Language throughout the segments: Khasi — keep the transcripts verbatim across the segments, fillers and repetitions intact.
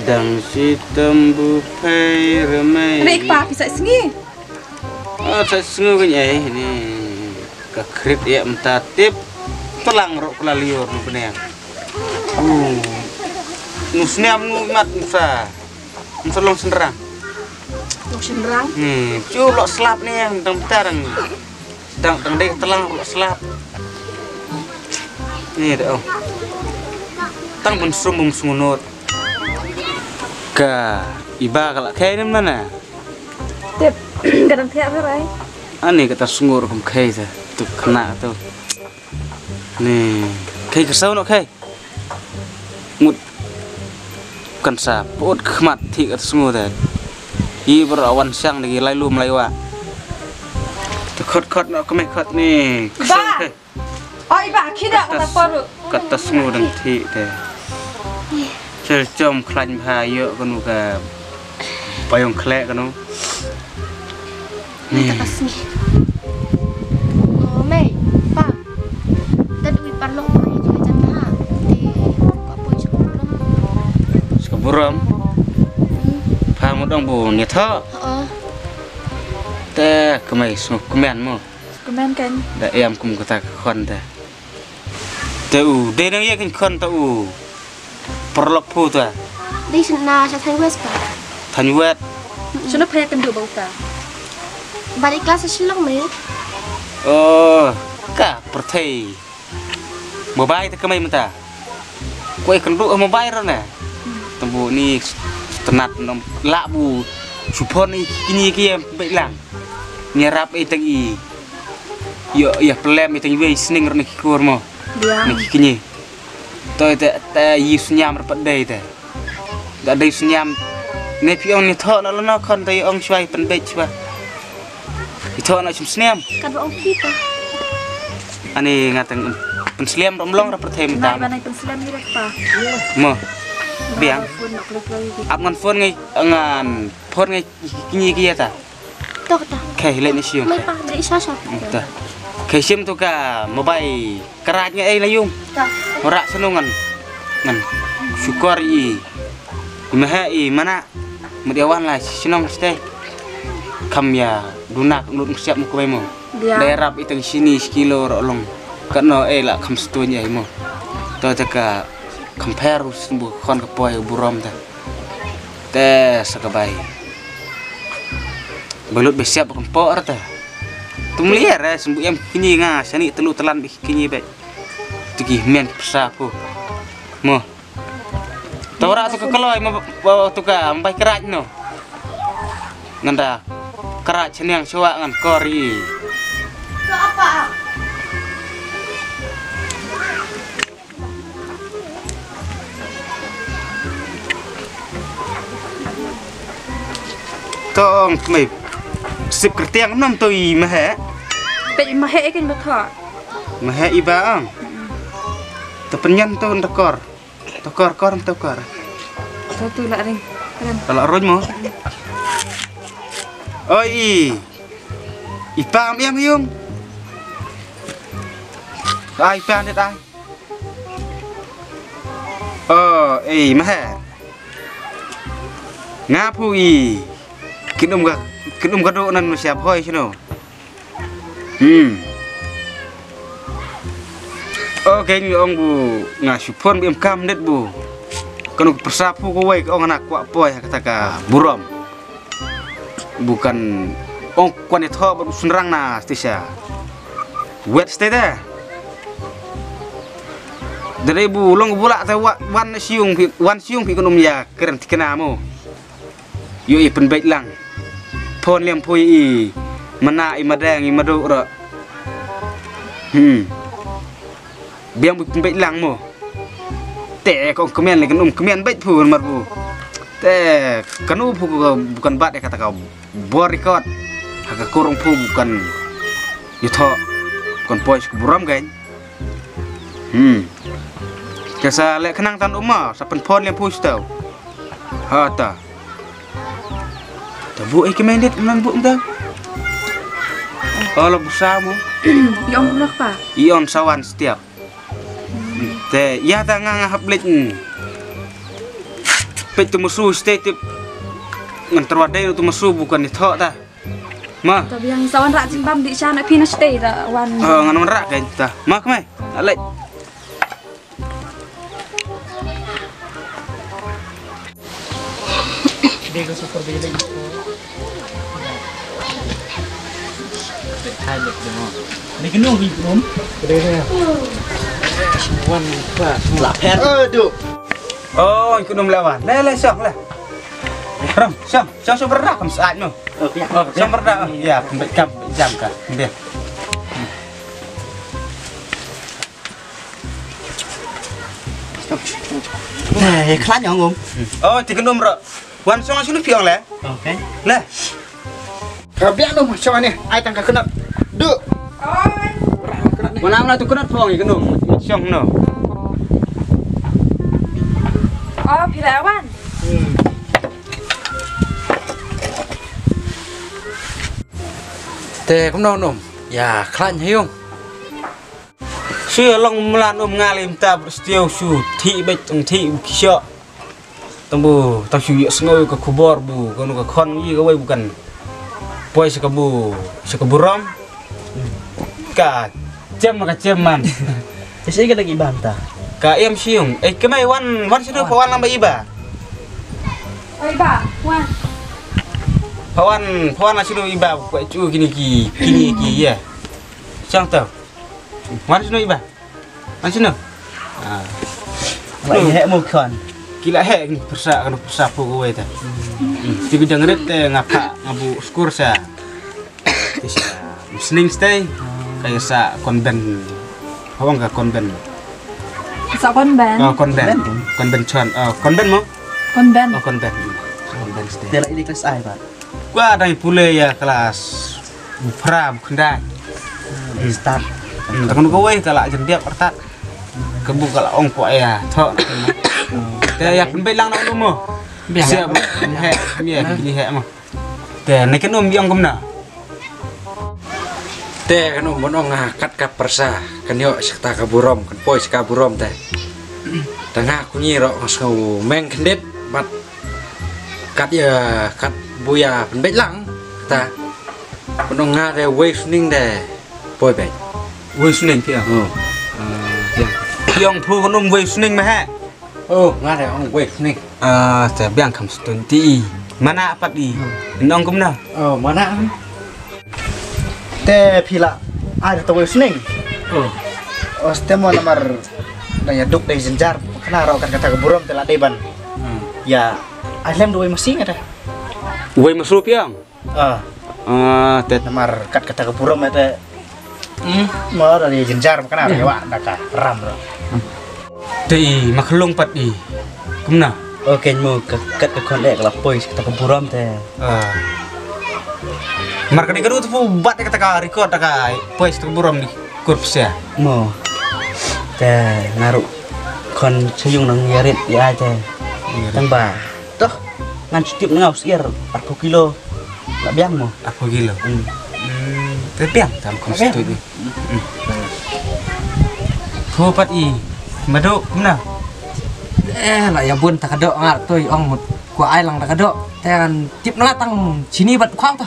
Dang shitom bu phai remei. Re kpa pisa sngi. Ah, sa sngu kan ai ni. Ka krit ïa mynta tip. Tlang rok kula liur nu bneng. Oh. Nu snem nu mat nu sa. Nu sa long senrang. Long senrang. Ni, chu lok slap ni yang dang tar ni. Dang dang dei tlang lok slap. Ni da oh. Tang bun sum bum sngunut. Ka iba ka la kai nem nana. Tip, kadang thiah berai. Ani kata sngur kum kai sa. Tu kena tu. Ni, kai ka sau no kai. Ngut kan sa put khmat thi kat sngur te. I ber awan siang de lai lum lai wa. Tu khot khot no kemai khot ni. Ba. Oi ba khida kata paru. Kata sngur dang thi te. Sel chom khlaiñ bha ïoh kanu ka payong khlek kanu. Ni. Kata sngi. Oh, mei, pa. Tad ui parlok mai joi jan ha. Te ka poi saka burom. Saka burom. Hmm. Pa mudong bu ni tho. Oh. Te kemai snguk kemen mo. Kemen kan. Da em kum kata ka khon te. Te u, dei nang ïa kan khon ta u. Parlok phu ta. Dei shin na sha Thaiwet pa. Thaiwet. Shano pha ïa kan du ba uta. Ba dei klas Shillong me. Oh, ka pyrthei. Mobile ta kamai mynta. Koi kan du mobile ro na. Tambu ni tenat nom la bu. Supon ni kini ki em bek lang. Nyarap i tang i. Yo, ya pelem i tang i wei sning ro ni ki kur mo. Biang. Ni ki kini. Toi te te yi sunyam ro pat dei te. Da dei sniam. Ne phi ong ni tho na lano khon dei ong shwai pen bej shwa. Ni tho na shim sniam. Kan ba ong phi ta. Ani ngatang pen sliam rom long ra perthem tam. Nai ba nai pen sliam ni rek pa. Mo. Biang. Phone nak klik lagi. Ap ngan phone ngai ngan phone ngai kini kia ta. Tok ta. Khai le ni siu. Mai pa beri sasa. Ta. Khai sim tu ka mobile. Karaj ngai ei la yung. Ora sanu ngan. Ngan. Syukur i. Mehe i mana. Mut ïa wan la shnong stei. Kam ïa dunak lut siap mu kumai mo. Dai rap i tang sini sekilo ro long. Kat no ei la kam setuñ ei mo. To te ka kam pher u sin bu khon ka poi u burom ta. Te sa ka bai. Balut be siap kam por ta. Tum liar eh, sembu em kini nga sani telu telan be kini be. Tiki men psa pu. Mo. Tawra tu ka kaloi mo tu ka mbai keraj no. Nganda keraj seniang suwa ngan kori. Tong mai sip kertiang nam tu i mahe. Pe i mahe kan ba tha. Mahe i ba ang. To penyan to ndakor. To kor kor to kor. To tu la ring. Ring. Kalau roj mo. Oi i. I pam iam yung. Ai pam det ai. Oh, ei mahe. Nga phu i. Kin um ga kin um ga do nan siap hoi sino. Hmm. Okay, ngi ong bu nga shu phone bi em kam net bu. Kanu pyrsa phu ko wei ko ong na kwah poi ha kata ka burom. Bukan ong kwan ïa thoh ba u synrang na stisha. Wet stay there. Dere bu long bu la te wa- wan siung phi wan siung phi kunum ïa kren tikna mo. Ïoh i pynbeit lang. Phone liang phui i mana i madang i madu ro. Hmm. Biang bu pynbeit lang mo. Te kong kemian lagi um kemian beit phu mar bu. Te kanu phu bukan bat ya kata kau bor record. Haka kurung phu bukan yutho bukan poi buram gain. Hmm. Kasa lek kenang tan uma sa pen phone liang phu stau. Ha ta. Ta bu ai kemian dit nan bu mda. Olo busa mo. Ion nak pa. Ion sawan setiap. Te ïa ta nga nga hap leit. Peit tu musu stay tip. Ngan terwat dei tu musu bukan ni thok ta. Ma. Ta biang sa wan rak jingbam di sha na phi na stay ta wan. Oh, ngan wan rak kain ta. Ma kmai. Alai. Dei ko super dei dei. Hai dek demo. Ni kenu ki rum. Dei dei. Wan pa. La pher. Aduh. Oh, ki rum lawan. Le le song le. Ram, song, song super rak kam saat no. Oh, ya. Oh, song super rak. Ya, pembek kam jam ka. Dia. Eh, khlaiñ ong um. Oh, ti kynum ro. Wan song sunu piong le. Okay. Le. Ka biang no song ni, ai tang ka kynat. Du. Wan am la tu kynat phong i kynum. Song no. Oh, phi la wan. Te kumno num. Ya, khlaiñ hiung. Shu long mlan um nga lim ta br stiaw shu thi bek tang thi u kisho. Tang bu tang shu yak sngew ka khubor bu kanu ka khon yi ka wei bukan. Poi sa ka bu sa ka burom. Ka chem ka chem man. Isi ka lagi banta. Ka em siung. Eh kemai wan wan shu pa wan lang ba iba. Oi ba wan. Pa wan pa wan shu iba ko chu kini ki kini ki ya. Chang tau. Wan shu iba. Wan shu. Ah. Wai he mo khon. Kila he ni persa kan persa po ko wei ta. Ti bi dang rit te ngapa ngabu skur sa. Sning stay. Kaya sa konben. Hawang ka konben. Sa konben. Oh konben. Konben chon. Oh konben mo. Konben. Oh konben. Konben stay. Tela ini kelas ai ba. Kwa dai pule ya kelas. Pra bu khyndai. Start. Tang nu kawei ka la jyndiap artat. Ka bu ka la ong ko ya tho. Te ya pynbeit lang na nu mo. Biang. Sia bu he mi ya ni he mo. Te ne ken um biang kumna. Te ken um bon ong nga kat ka persa kan yo sekta ka burom kan poi seka burom te. Tanga kunyi ro ngas ngau meng kendit bat. Kat ya kat buya pynbeit lang ta. Pynong nga de wei suning de poi beit. Wei suning pia. Oh. Piong phu kunum wei suning mah. Oh, nga de ong wei suning. Ah, te biang kam stun ti. Mana apat i. Nong kumna. Oh, mana. Te phi la ai da tawei sning. Oh. Os te mo namar da ya duk dei jinjar. Kana ro kan kata ka burom te la dei ban. Ya ai lem dawei masing ada. Wei masrup yang. Ah. Ah, te namar kat kata ka burom te. Hmm, mo da dei jinjar kana ro ya wa da ka ram ro. Te i makhlung pat i. Kumna. Okay mo kat ka kon ek la poi kata ka burom te. Ah. Mar kadi kadu tu bat kata ka record ka poi kata ka burom di kurpsia. Mo. Te ngaru kon seyung nang yarit ya te. Tang ba. Toh ngan sitip ngau siar arphew kilo. La biang mo. Arphew kilo. Hmm. Te biang tam kon sitip. Phu pat i madu kumna. Eh la ya bun ta ka dok ngar tu ong mut kwa ai lang ta ka dok. Te ngan tip na tang sini bat khwang ta.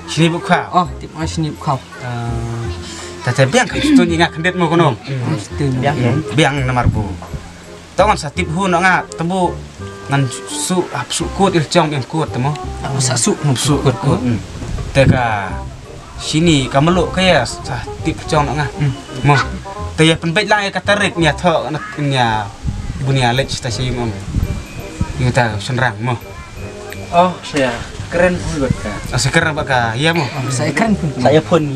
Sini bat khwang. Oh tip na sini bat khwang. Ta te biang ka tu ni nga kendit mo kono. Biang biang namar bu. Tong ngan sa tip hu no nga tebu ngan su ap su kut il chong im kut temo. Sa su no su kut kut. Te ka sini ka melu ka ya sa tip chong no nga. Mo. Te ya pynbeit lang ya ka tarik nya tho nya bunia lech ta sha im. Yu ta senrang mo. Oh, saya keren pun buat ka. Sa kren ba ka ya mo. Sa kren pun. Saya pun.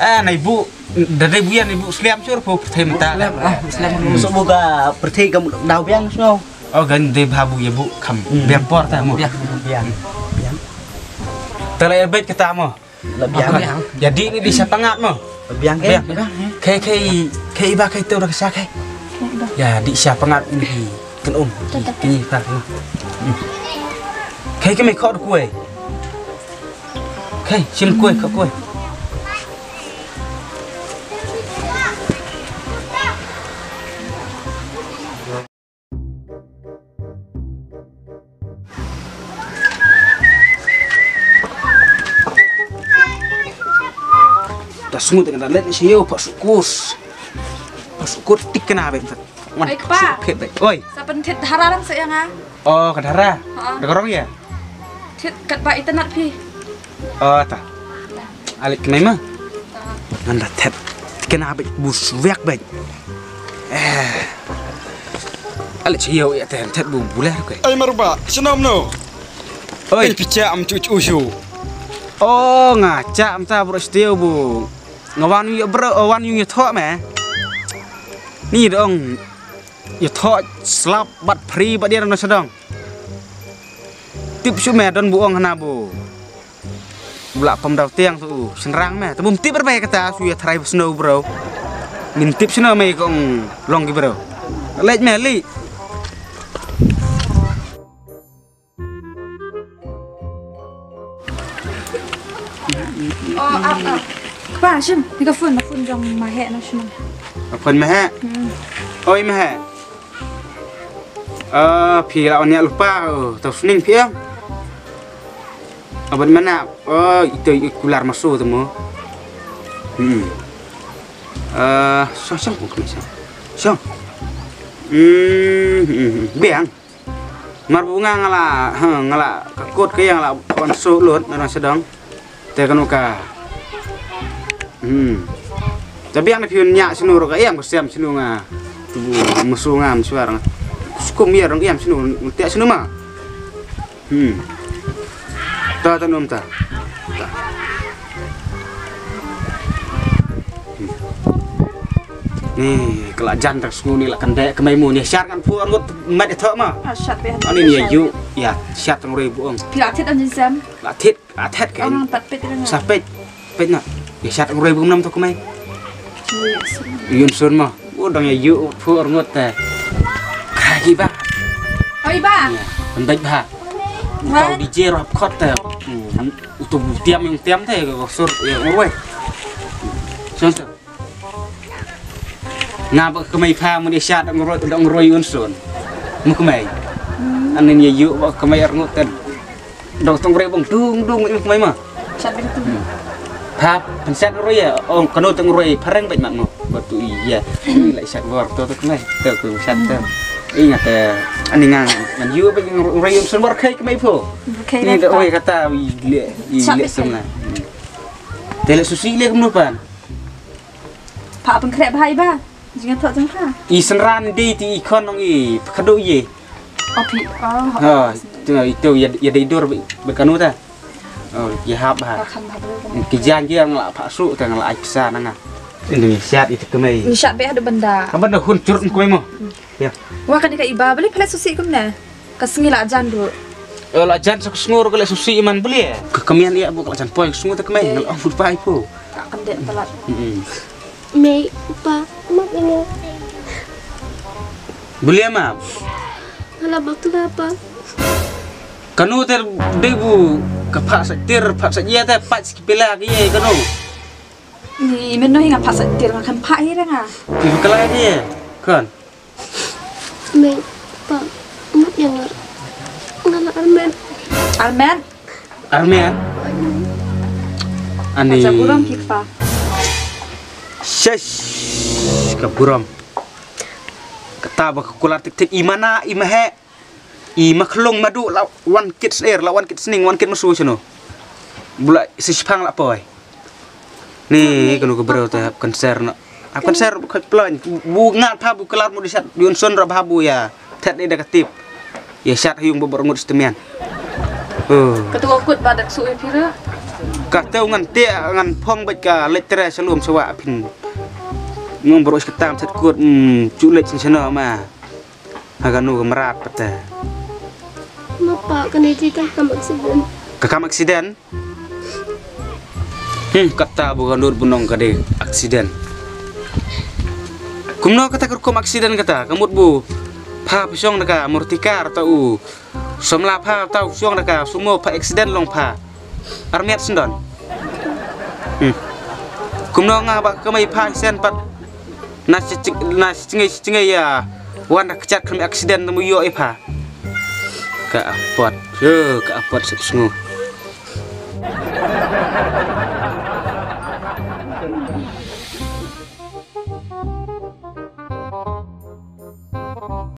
Ah nai bu. Da dei buya ni bu sliam sur phu pyrthei mynta. Ah, sliam. Musuh bu ka pyrthei ka daw biang sngew. Oh gan dei bha bu ya bu kham biang por ta mo. Biang. Biang. Ta la ya beit kata mo. La biang. Ya di ni di sa pangat mo. Biang ke. Biang. Kai kai kai ba kai tu da sa kai. Ya di sa pangat ni. Kan um. Ni pa. Kai kai me khot kuai. Kai sim kuai khot kuai. Ta sngew te ka da leit sha ïew pat suk kus. Pat suk kut tik kena beit. Wan. Ai, kpa. Suk phet beit. Oi. Sa pynthied dhara lang sa ïa nga. Oh, ka dhara. Ha. Da ka rong ïa. Thied katba itynnat phi. Oh, ta. Alik kena ma. Ta. Ngan da thied. Kena beit bu swiak beit. Eh. Alik sha ïew ïa te thied bu buler ke. Ai maruba, shnam no. Oi. Ai picha am chu chu shu. Oh, nga cha am ta bro stiu bu. Nga wan ïa bro, oh, wan ïa thoh me. Ni dong. Ïa thoh slap bad free bad dia na sdang. Tip shu me don bu ong hana bu. Bla pam daw tiang tu synrang me. Te bum tip berbai kata shu ïa tharai snow bro. Min tip snow me kong long ki bro. Leit me li. Oh, ap, ap. Kpa, shim, ni ka phone, na phone jong Mahek na shim. Ka phone Mahek? Hmm. Oi, Mahek. Ah, phi la wan ïa lypa, oh, tau sning phi em. Aban mana, oh, ito i kular masu tu mo. Hmm. Ah, song, song, song, song. Song. Hmm, hmm, hmm. Biang. Mar bu nga nga la, ha, nga la ka kot ka ïa nga la wan shu lut na sdang. Te kanu ka. Hmm. Te biang na phi nya snu ro ka ïa ka sem snu nga. Tu bu musu nga msuar nga. Skum ïa rong ïa snu te snu ma. Hmm. Ta ta num ta. Ta. Hmm. Ni ka la jan ta sngu ni la kan dek kemai mu ni shar kan pu angut mat ito ma. Ah, shat be. Ani ni yu ya shat tang roi bu ong. Phi la thied an jin sem. La thied, la thied kan. Ong pat pit ring. Sa pit, pit na. Ya shat tang roi bu nam to kemai. Yun sun ma. U dang ya yu pu angut te. Kra ki ba. Oi ba. Ya, kan dek ba. Ba. Tau D J rap khot te. Hmm. Utu tiam yung tiam te ko sur ya roi. Sun sun. Nga ba kemai pha mun shat dang roi dang roi un sun. Mu kemai. Anin ya yu ba kemai arngut ten. Dang tong roi bang dung dung mu kemai ma. Shat bing tu. Pha pen shat roi ya ong kanu tong roi phareng bait mak mu. Ba tu iya. Ni lai shat bor tu tu kemai. Tu ku shat tu. Ingat ya. Ani ngang ngan yu ba roi un sun bor kai kemai pho. Ni da oi kata wi le i le sum na. Te le susi le kum pan. Pha pengkhreh bha i ba. Jingïathoh jong pha. I synran dei ti i khon nong i pha khadduh ïe. Oh phi. Oh. Ha, tu i tu ïa ïa dei dur ba kanu ta. Oh, ïa hap bha. Pha kham bha bha. Ki jan ki ang la pha su ta nga la ai pisa na nga. Ini siat i te kemai. Ni shat beh haduh benda. Ka benda hun churut kemai mo. Ïa. Wa kane ka i ba beli pha leh susi kumne. Ka sngi la jan ruh. Eh, la jan sa ka sngur ka leh susi iman beli eh. Ka kemian ïa bu ka la jan poi ka sngur ta kemai ngal ong food pai pu. Ka kan dek telat. Hmm. Mei, pa, mat ino. Beli ma. Ala bakla pa. Kanu ter dei bu ka pha sa tir pha sa ïa ta pha sa kipela ki ye kanu. Ni meno hi nga pha sa tir nga kan pha hi ra nga. Ki kala ki ye. Kan. Mei, pa, mut ïa nga. Nga la armet. Armet? Armet? Ani. Acha burom ki kpa. Shesh, ka burom. Kata ba ka kular tik tik i mana i mahe. I makhlung madu la wan kit sner, la wan kit sning, wan kit masu sino. Bula si shipang la poi. Ni kanu ka bro te hap cancer na. Hap cancer bu khat plan. Bu ngat pha bu kelar mu di sat. Yun son ra bha bu ya. Thet ni da ka tip. Ya sat ha yung bu bor ngut stemian. Oh. Ka tu kut ba dak su pira. Ka teu ngan te ngan phong bet ka lek tere salum sewa pin. Ngong bro is ketam set kut. Hmm, cu lek sin seno ma. Ha kanu ka mrad pate. Mapa kane ji ka kam aksiden. Ka kam aksiden? Hmm, kata bu ka nud bunong ka dei aksiden. Kumno kata ka rukom aksiden kata? Ka mut bu pha psong da ka murtikar ta u. Somla pha ta u psong da ka sumo pha aksiden long pha. Armiat sendon. Hmm. Kumno nga ba ka mai pha sen pat. Na si cing na si cingai si cingai ya. Wan da kechat kami aksiden nemu yo ipha. Ka apot. Yo, ka apot sep sengu.